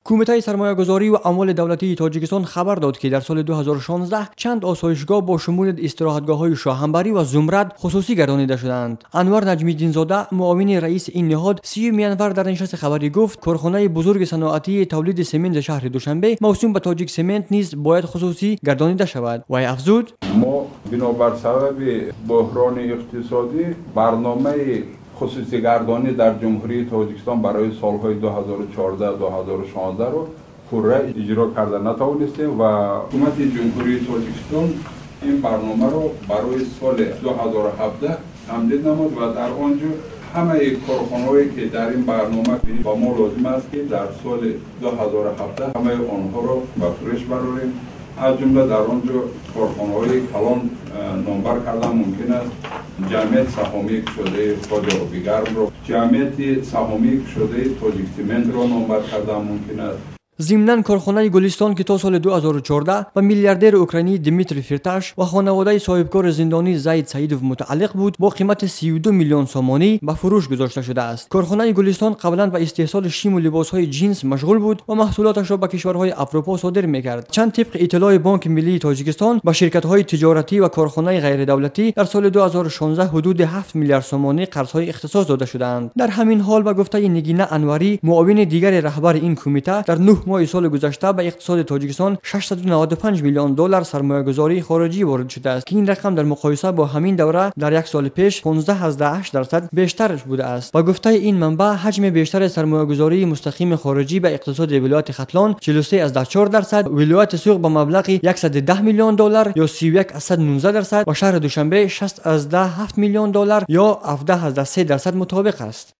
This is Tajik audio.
Кумитаи сармоягузорӣ ва амволи давлатии Тоҷикистон хабар дод, ки дар соли 2016 чанд осоишгоҳ бо шумули истироҳатгоҳҳои Шоҳамбарӣ ва Зумрад хусусӣ гардонида шуданд. Анвар Наҷмиддинзода, муовини раиси ин ниҳод, 30 январ дар нишасти хабарӣ гуфт, корхонаи бузурги саноатии тавлиди сементи шаҳри Душанбе мавсум ба Тоҷик Семент низ бояд хусусӣ гардонида шавад. Вай афзуд: мо бинобар сабаби буҳрони иқтисодӣ барномаи хусусигардонӣ дар Ҷумҳурии Тоҷикистон барои солҳои 2014-2016-ро пурра иҷро карда натавонистем ва ҳукумати Ҷумҳурии Тоҷикистон ин барномаро барои соли 2017 тамдид намуд ва дар он ҷо ҳамаи корхонаҳое, ки дар ин барнома ба мо лозим аст, ки дар соли 2017 ҳамаи онҳоро ба фурӯш барорем. Аз ҷумла дар он ҷо корхонаҳои калон номбар кардан мумкин аст: ҷамъияти саҳомии кушодаи Хоҷа Обигармро, ҷамъияти саҳомии кушодаи Тоҷиксементро номбар кардан мумкин аст. Зимнан, корхонаи Гулистон, ки то соли 2014 ба миллиардери украинӣ Дмитрий Фирташ ва хонаводаи соҳибкори зиндонӣ Зайд Саидов мутааллиқ буд, бо қимати 32 миллион сомонӣ ба фурӯш гузошта шудааст. Корхонаи Гулистон қаблан ба истеҳсоли шиму либосҳои ҷинс машғул буд ва маҳсулоташро ба кишварҳои Аврупо содир мекард. Чанд тибқи иттилои Бонки миллии Тоҷикистон, ба ширкатҳои тиҷоратӣ ва корхонаи ғайридавлатӣ дар соли 2016 ҳудуди 7 миллиард сомонӣ қарзҳои ихтисос дода шудаанд. Дар ҳамин ҳол, ба гуфтаи Нигина Анварӣ, муовини дигари раҳбари ин кумита, дар 9 моҳи соли гузашта ба иқтисоди Тоҷикистон 695 миллион доллар сармоягузории хориҷӣ ворид шудааст, ки ин рақам дар муқоиса бо ҳамин давра дар як соли пеш 15,8% бештар будааст. Ба гуфтаи ин манбаъ, ҳаҷми бештари сармоягузории мустақими хориҷӣ ба иқтисоди вилояти Хатлон 43,4%, вилояти Суғд ба маблағи 110 миллион доллар ё 31,19% ва шаҳри Душанбе 6,7 миллион доллар ё 17,3% мутобиқ аст.